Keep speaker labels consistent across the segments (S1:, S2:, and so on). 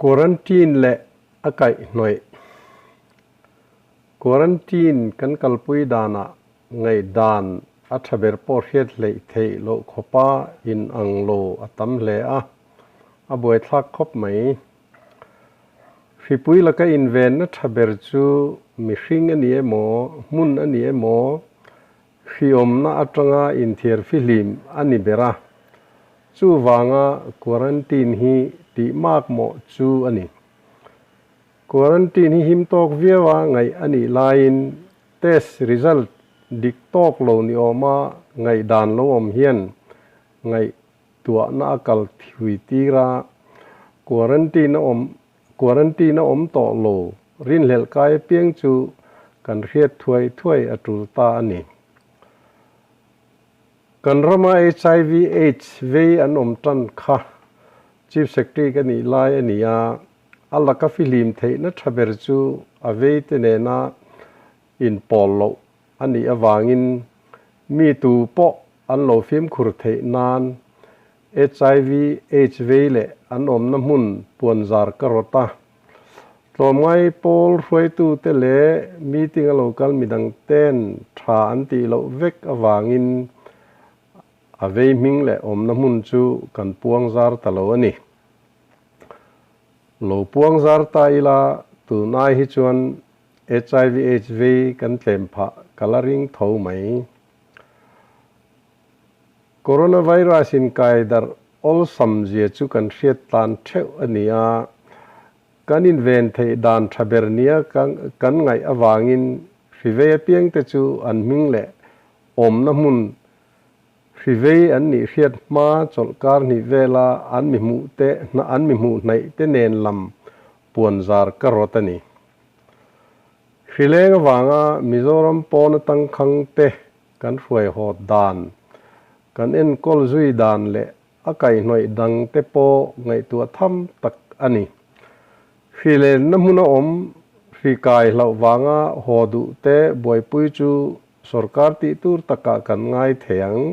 S1: Quarantine leh a kaihhnawih. Quarantine kan kalpui danah ngaihdan a tha ber pawh hriat hleih theih loh khawpa in ang lo a tam hle a, a buaithlak khawp mai. Hripui laka invenna tha ber chu mihring a ni emaw, hmun a ni emaw, hriawmna atanga inthiar fihlim a ni ber a. Chuvanga quarantine hi tih makmawh chu a ni. Quarantine hi him tawk viau a ngaih a nih laiin test result dik tawk lo ni awma ngaihdan lo awm hian ngaihtuahna a kal thui tir a, quarantine a awm quarantine a awm tawh lo rinhlelh kai apiang chu kan hriat thuai thuai a tul ta a ni. Kan rama hiv aids vei an awm tan kha Chief Secretary ka nih lai a ni a, a laka fihlim theihna tha ber chu a veite nena inpawl loh a nih avangin mi tu pawh an lo fimkhur theih nan hiv aids vei leh an awmna hmun puanzar ka rawt a. Tlawmngai pawl hruaitute leh meeting a lo kal midang ten tha an tih loh vek avangin a vei hming leh awmna hmun chu kan puang zar ta lo a ni. Lo puang zar ta ila tunai hi chuan hiv aids vei kan tlem phah ka la ring tho mai. Coronavirus in kai darh awlsam zia chu kan hriat tlan theuh a ni a, kan inven theih dan tha ber nia kan ngaih avangin hrivei apiangte chu an hming leh awmna hmun hrivei an nih hriat hma chawlhkar hnih vela an mi hmuh te an mi hmuh hnaih te nen lam puanzar ka rawt a ni. Hrileng avanga Mizoram pawn atang khang te kan hruaihawt dan, kan enkawl zui dan leh a kaihhnawih dang te pawh ngaihtuah tham tak a ni. Hrilenna hmuna awm hri kai hlauh vanga haw duh te buaipui chu sorkar tih tur takah kan ngai thei ang.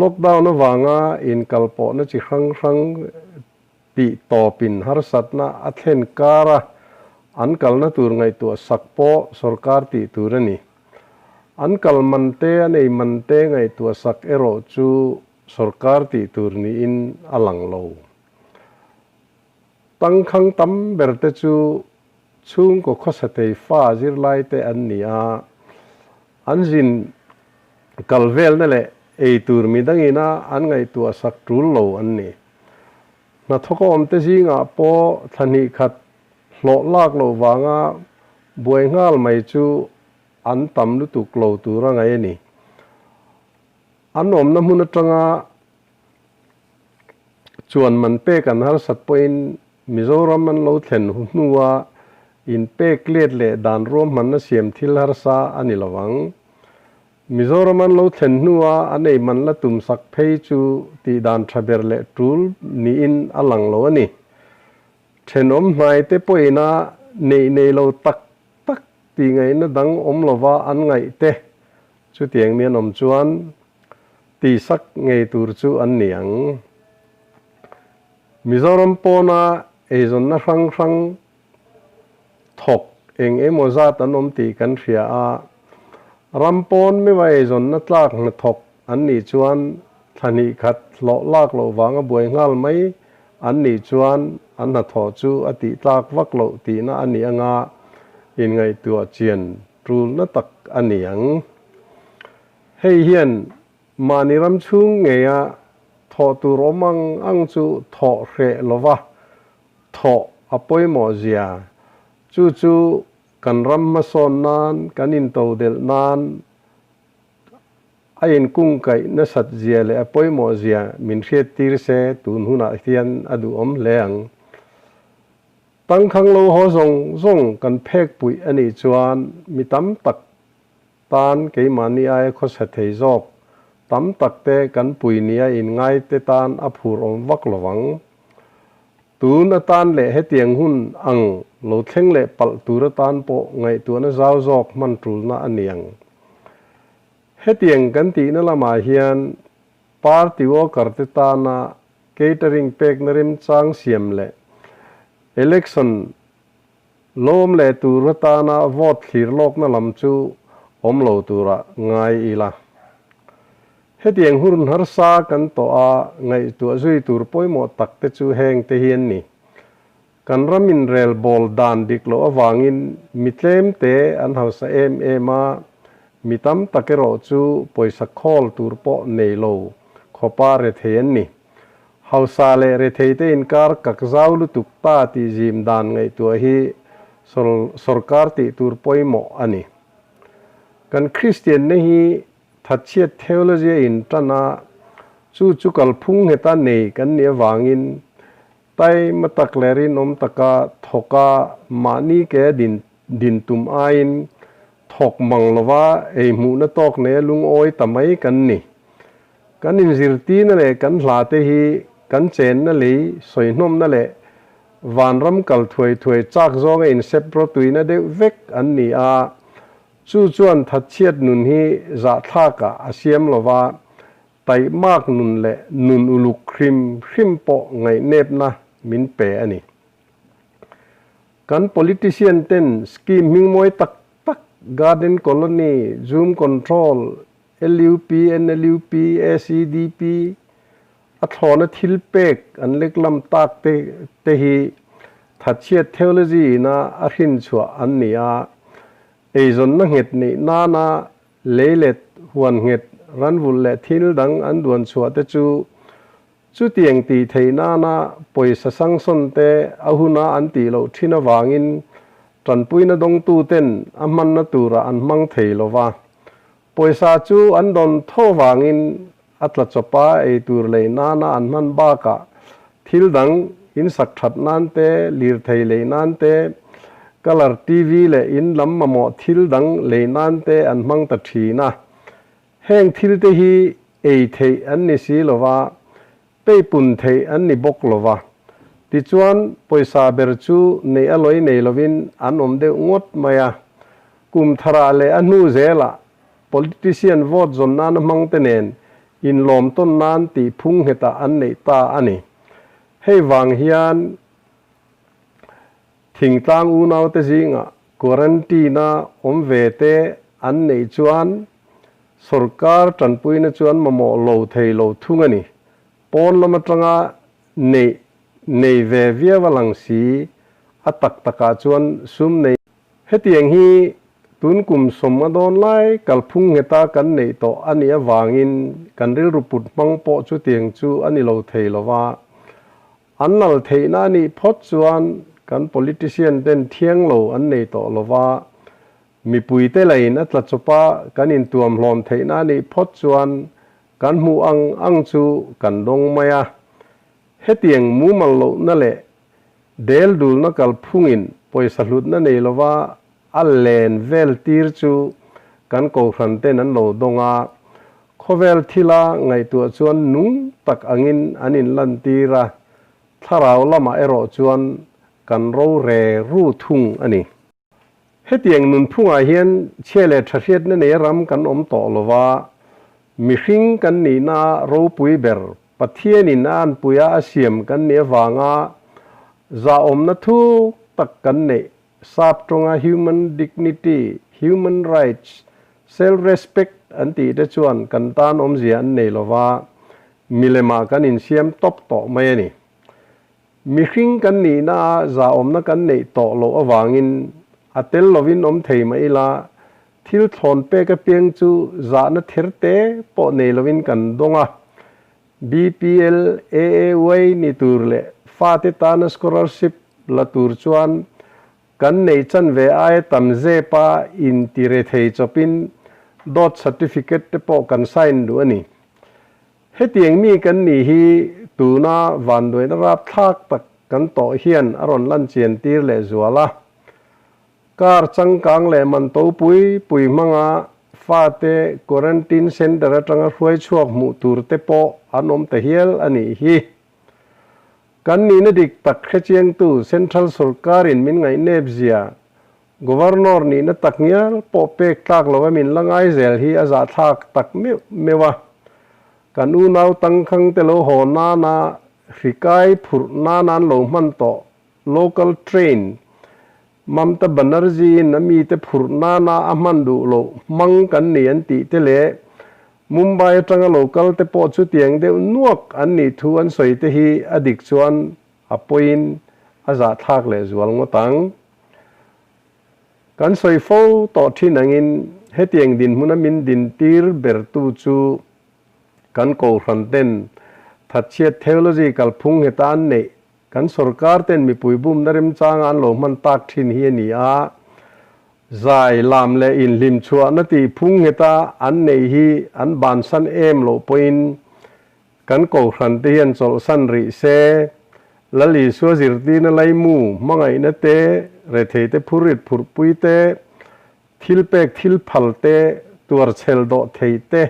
S1: Lockdown avanga inkalpawhna chi hrang hrang tih tawpin harsatna a thlen kar a, an kalna tur ngaihtuah sak pawh sorkar tih tur a ni. An kal man te, an ei man te ngaihtuah sak erawh chu sorkar tih tur niin a lang lo. Tangkhang tam ber te chu chhungkaw khawsatei fa zirlai te an ni a, an zin kal velna leh ei tur midangina an ngaihtuah sak tul lo an ni. Hnathawk a awmte zingah pawh thla hnih khat hlawh lak loh vanga buai nghal mai chu an tam lutuk lo tur a ngaih a ni. An awmna hmun atanga chuan man pek an harsat pawhin Mizoram an lo thlen hnua inpek let leh dan ruahmanna siam thil harsa a ni lo ang. Mizoram an lo thlen hnua an ei man la tum sak phei chu tih dan tha ber leh tul niin a lang lo a ni. Thenawm hnai te pawhina neih nei lo tak tak tih ngaihna dang awm lova an ngaih te chutiang mi an awm chuan tihsak ngei tur chu an ni ang. Mizoram pawna eizawnna hrang hrang thawk eng emaw zat an awm tih kan hria a, ram pawn meuha eizawnna tlak hnathawk an nih chuan thla hnih khat hlawh lak loh vanga buai nghal mai an nih chuan an hnathawh chu a tih tlak vak loh tihna a nih anga inngaihtuah chian tulna tak a ni ang. Hei hian mahni ram chhung ngeia thawh tur awm ang ang chu thawh hreh lova Thawh a pawimawh zia. Chu chu kan ram hmasawn nan, kan intodelh nan a inkungkaih nasat zia leh a pawimawh zia min hriattir se tun hunah hian a duhawm hle ang. Tangkhang lo haw zawng zawng kan phek puih a nih chuan mi tam tak tan keimahni aia khawsa thei zawk tam tak te kan pui nia inngai te tan a phur awm vak lo vang. Tun atan leh hetiang hun ang lo thleng leh palh tur atan pawh ngaihtuahna zau zawk hman tulna a ni ang. Hetiang kan tihna lamah hian party worker te tana catering pekna remchang siam leh. Election lawm leh tur atana vote thlir lawkna lam chu awm lo turah ngai ila. Hetiang hun harsa kan tawh a, ngaihtuah zui tur pawimawh tak te chu heng te hi an ni. Kan ram inrel bawl dan dik loh avangin mi tlem te an hausa em em a, mi tam tak erawh chu pawisa khawl tur pawh nei lo khawpa rethei an ni. Hausa leh rethei te inkar kak zau lutuk ta tih zim dan ngaihtuah hi sawrkar tih tur pawimawh a ni. Kan Kristianna hi Thatchhiat theology a intan a, chu chu kalphung ngheta nei kan nih avangin Taima tak leh rinawm taka thawk a mahni ke din din tum aiin thawk mang lova ei hmuhna tawk nei a lungawi ta mai kan ni. Kan inzirtirna leh kan hla te hi kan chenna lei sawihnawmna leh vanram kal thuai thuai chak zawnga insep rawtuina deuh vek an ni a, chu chuan thatchhiat nun hi zahthlakah a siam lova Taihmak nun leh nun uluk hrim hrim pawh ngaihnepna min pe a ni. Kan politician ten scheme hmingmawi tak tak Garden Colony, Zoom Control, LUP, NLUP, ACDP a thlawna thil pek an leklam tak te te hi thatchhiat theology ina a hrinchhuah an ni a, eizawnna nghet neih nana Leilet, huan nghet, ranvulh leh thil dang an duan chhuah te chu chutiang tih theih nana pawisa sangsawn te a huna an tih loh thin avangin tanpuina dawngtu ten a hmanna turah an hmang thei lo va. Pawisa chu an dawn tho vangin a tla chawpa ei tur lei nana an hman bakah thil dang in sak that nan te, lirthei lei nan te, colour TV leh in lam mamawh thil dang lei nan te an hmang ta thin a. Heng thil te hi ei theih an ni si lo va, peipun theih an ni bawk lo va. Tichuan, pawisa ber chu neih a lawi nei lovin an awm deuh ngawt mai a. Kum tharah leh a hnu zelah Politician vote zawn nana hmangte nen inlawm tawn nan tih phung nghetah an neih ta a ni. Hei vang hian thingtlang unaute zingah quarantine-a awm ve te an neih chuan sorkar tanpuina chuan mamawh lo thei lo thung a ni. Pawn lam atanga neih nei ve viau a lang si, a tak takah chuan sum nei. Hetiang hi tun kum sawm a dawn lai kalphung ngheta kan neih tawh a nih avangin kan rilru put hmang pawh chutiang chu a ni lo thei lo va. An lal theihna a nih phawt chuan kan politician ten thiang lo an nei tawh lo va, mipuite lain a tla chawpa kan intuam hlawm theihna a nih phawt chuan kan hmuh ang ang chu kan dawng mai a. Hetiang mumal lohna leh Del dulna kalphungin pawisa hlutna nei lova a len vel tir chu kan kohhran ten an lo dawng a, khawvel thila ngaihtuah chuan nung tak angin an inlantir a, thlarau lamah erawh chuan kan ro re ru thung a ni. Hetiang nunphungah hian chhia leh tha hriatna nei ram kan awm tawh lo va, mihring kan nihna ropui ber Pathianin a anpuia a siam kan nih avanga zahawmna thuk tak kan neih sap tawnga human dignity, human rights, self respect an tih te chuan kan tan awmzia an nei lo va, milemah kan insiam tawp tawh mai a ni. Mihring kan nihna a zahawmna kan neih tawh loh avangin a tel lovin awm thei mah ila, thil thlawn pek apiang chu zahna ther te pawh nei lovin kan dawng a. BPL, AAY ni tur leh fate tana scholarship la tur chuan kan neih chanve aia tam zepa intire thei chawpin dawt certificate te pawh kan sign duh a ni. Hetiang mi kan nih hi tuna vanduaina rapthlak tak kan tawh hian a rawn lan chian tir leh zual a. Car changkang leh man to pui pui hmanga fate quarantine centre atanga hruai chhuak hmuh tur te pawh an awm ta hial a nih hi. Kan nihna dik tak hrechiangtu Central sorkarin min ngaihnep zia Governor nihna tak ngial pawh pek tlak lo em in la ngai zel hi a zahthlak tak meuh meuh a. Kan unau tangkhang te lo haw nana hri kai phurh nana an lo hman tawh Local train Mamta Banerjee-in a mite phurh nana a hman duh loh hmang kan ni an tih te leh Mumbai atanga lo kal te pawh chutiang deuh nuak an nih thu an sawi te hi a dik chuan a pawiin a zahthlak leh zual ngawt ang. Kan sawi fo tawh thin angin hetiang dinhmuna min dintir bertu chu kan kohhran ten thatchhiat theology kalphung heta an neih Kan sorkar ten mipui bumna remchanga an lo hman tak thin hi a ni a, zai, lam leh inhlim chhuahna tih phung ngheta an neih hi an bansan em loh pawhin kan kohhran te hian chawlhsan rih se, Lal Isua zirtirna laimu, hmangaihna te, rethei te phurrit phurhpui te, thilpek thil phal te, tuarchhel dawh thei te,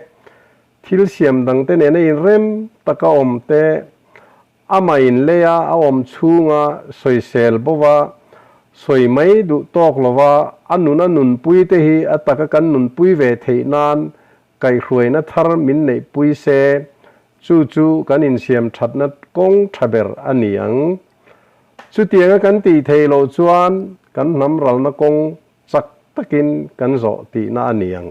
S1: thil siam dang te nena inrem taka awm te, Amah in leia a awm chhunga sawisel bova sawi mai duh tawk lova a nuna nunpui te hi a taka kan nunpui ve theih nan kaihhruaina thar min neihpui se, chu chu kan insiam thatna kawng tha ber a ni ang. Chutianga kan tih theih loh chuan kan hnam ralna kawng chak takin kan zawh tihna a ni ang.